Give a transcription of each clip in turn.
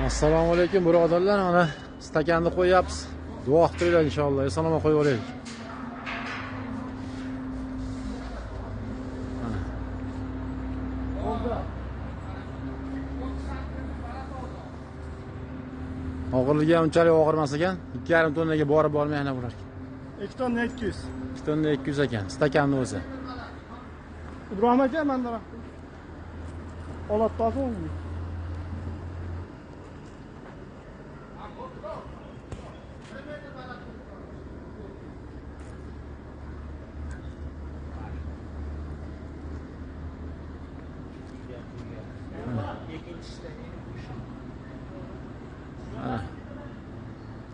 Assalomu alaykum birodarlar, mana stakanni qo'yapmiz. Duo qilib turinglar inshaalloh. Eson-omon qo'yib olaylik. Og'irligi ham unchalik og'ir emas ekan. 2,5 tonnaga borib bormay ana bular. 2 tonna 200. 2 tonna 200 ekan stakanning o'zi. Ibrohim aka mendan olib toping.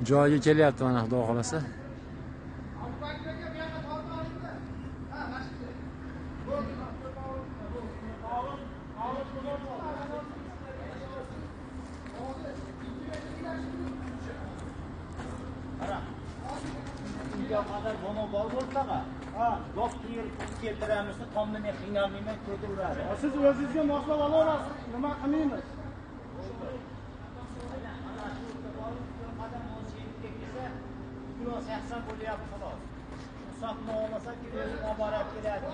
Joyiga kelyapti mana, xudo xolasa. Siz o'zingizga moslab olaverasiz, nima qilmaymiz? Kilo 80 bo'lyapti xolos. Hisobni olmasak, o'zi oborib keladi.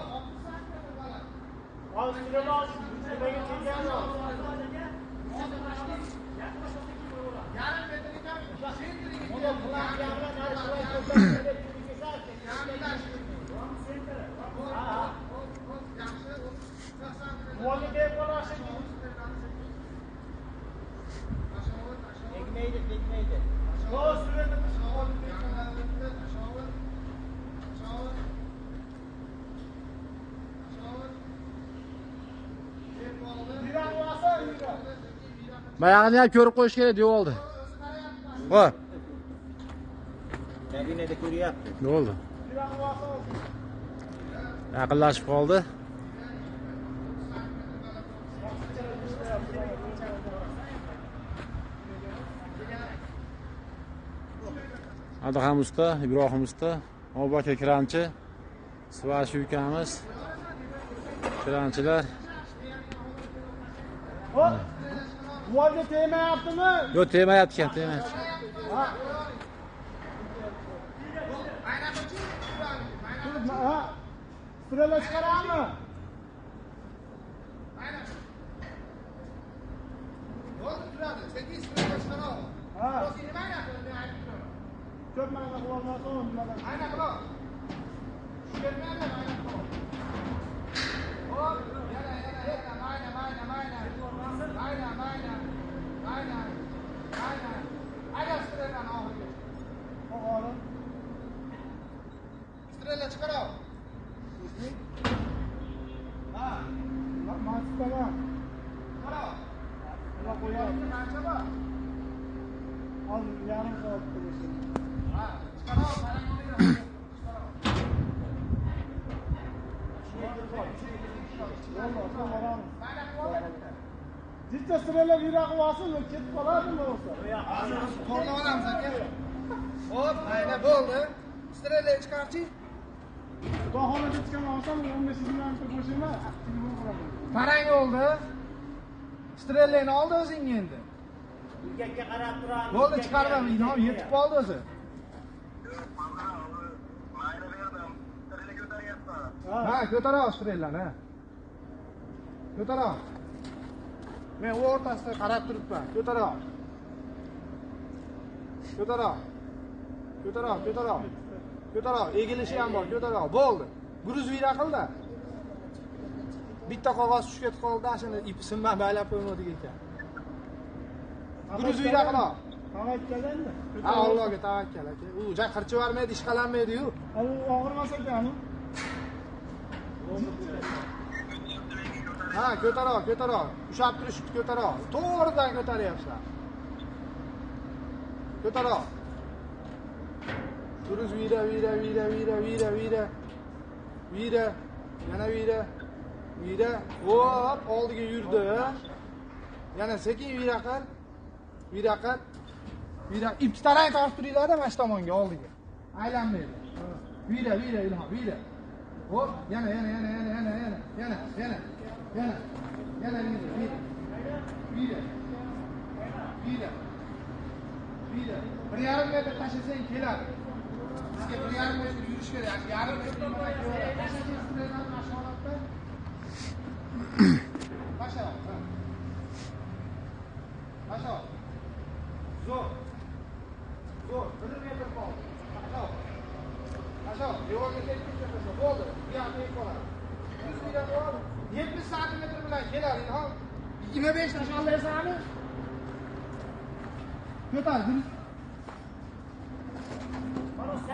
Hozir kilolar nimaga kelgan? Yarim metr ekan, Tegmaydi, tegmaydi. Bayog'ini ham ko'rib qo'yish kerak devordi. Bor. Kabinada ko'ryapti. Bo'ldi. Yaqinlashib qoldi. Adham usta, Ibrohim usta, Abubakr kranchi, Svarchi ukamiz, kranchilar. Devorga tegmayaptimi? Yo'q, tegmayapti ekan, tegmayapti. Ha. Strela chiqarammi? Bo'ldi, turadi. Sekin strela chiqaradi. Ha. Nima qilib, men aytib turaman. Ko'p mayda qila olmasin, nimadan. Ayna qil. Tushirmaydi, ayna qil. Hop, yana, yana, yana, mayna, mayna, mayna. Mayna, mayna. Mayna. Mayna. Ayna strelani oxiriga. Oxiri. Strela chiqaradi. Ha. Mastada. Qara. Nima qo'yapti? Qancha bor? Hozir yarim soat tursin. Ha, chiqaradi, qarang o'ylayman. Bitta strela vira qilib olsin, ketib qoladimi bo'lsa? Qo'lni olamiz aka. Hop, mayna bo'ldi. Strela chiqarchi. Xudo xohlasa chiqqan olsam 15 minutda qo'shayman, telefon qilaman. Parang oldi. Strelani oldi o'zing endi. Erkakka qarab turamiz. Bo'ldi, chiqardim, Ilhom yetib qoldi o'zi. Ha, ko'tara ol strelani, ha. Ko'tara ol. Men o'rtasida qarab turibman. Ko'tara ol. Ko'tara ol. Ko'tara ol, ko'tara ol. Ko'tara ol, egilishi ham bor, ko'tara ol. Bo'ldi. Gruz vira qildi. Bitta qog'oz tushib ketib qoldi, shuni ip sinman baylab qo'ymadik ekan. Gruz vira qil. Tavakkal endi. Ha, Allohga tavakkal aka. U ja qirchib yubormaydi, ishqalanmaydi-yu. U og'irmas ekan. Ha, ko'tara ol, ko'tara ol. Ushlab turishibdi, ko'tara ol. To'g'ridan ko'taryapsan. Ko'tara ol. Gruz vira, vira, vira, vira, vira, vira. Vira, yana vira. Vira. Hop, oldiga yurdi. Yana sekin vira qil. Vira qil. Vira. Ipni tarang tortib turinglar-da mana shu tomonga, oldiga. Aylanmaydi. Vira, vira, Ilhom, vira. Hop, yana, yana, yana, yana, yana, yana, yana, yana, yana, yana vira, vira. Vira. Vira. 1,5 metr tashlasang keladi. Sizga 1,5 metr yurish kerak. Yarim metr tashlasang strelani mana shu holatda. Tashla. Tashla. Zo'r. Zo'r. 1 metr qoldi. Tashla. Tashla. Devorga tekkincha tashla. Bo'ldi. Bu yoqqa tegib qoladi. 100 metr bor. 70 santimetr bilan keladi Ilhom. 25 tashlaysanmi? Ko'tar,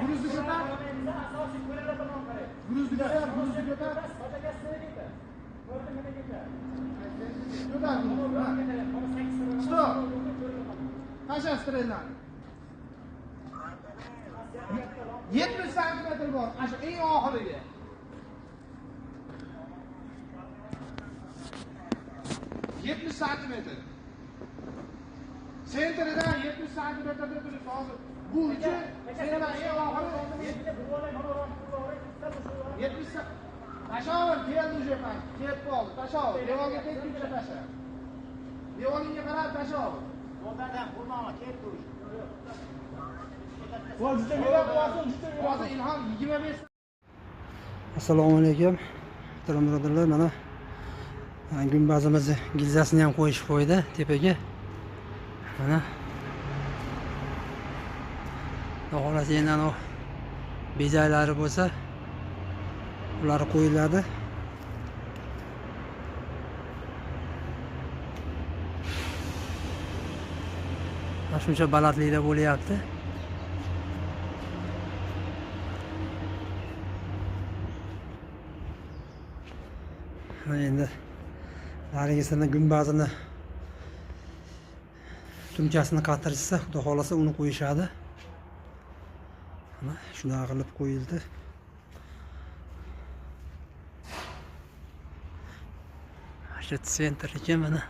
guruzni ko'tar. Guruzni ko'tar, guruzni ko'tar. Ko'tar. Stop. Tashla strelani. 70 santimetr bor. Ana shu eng oxiriga. 70 santimetr. Sentridan 70 santimetrda turib hozir. Bu uchi sendan eng oxiri 70. Tashaver, keldi уже past. Kelib qoldi. Tashaver. Devorga tekkincha tasha. Devoringga qarab tashaver. O'rtadan urma, keldi уже. Hozir Ilhom 25. Assalomu alaykum. Muhtaram birodarlar, mana gumbazimizni gilzasini ham qo'yishib qo'ydi tepaga. Mana xudo xohlasa endi ana bezaklari bo'lsa ular qo'yiladi. Mana shuncha balandlikda bo'lyapti. Mana endi narigisini gumbazini tumchasini qatirishsa, xudo xohlasa uni qo'yishadi. Mana shunaqa qilib qo'yildi. Shu sentr ekan mana.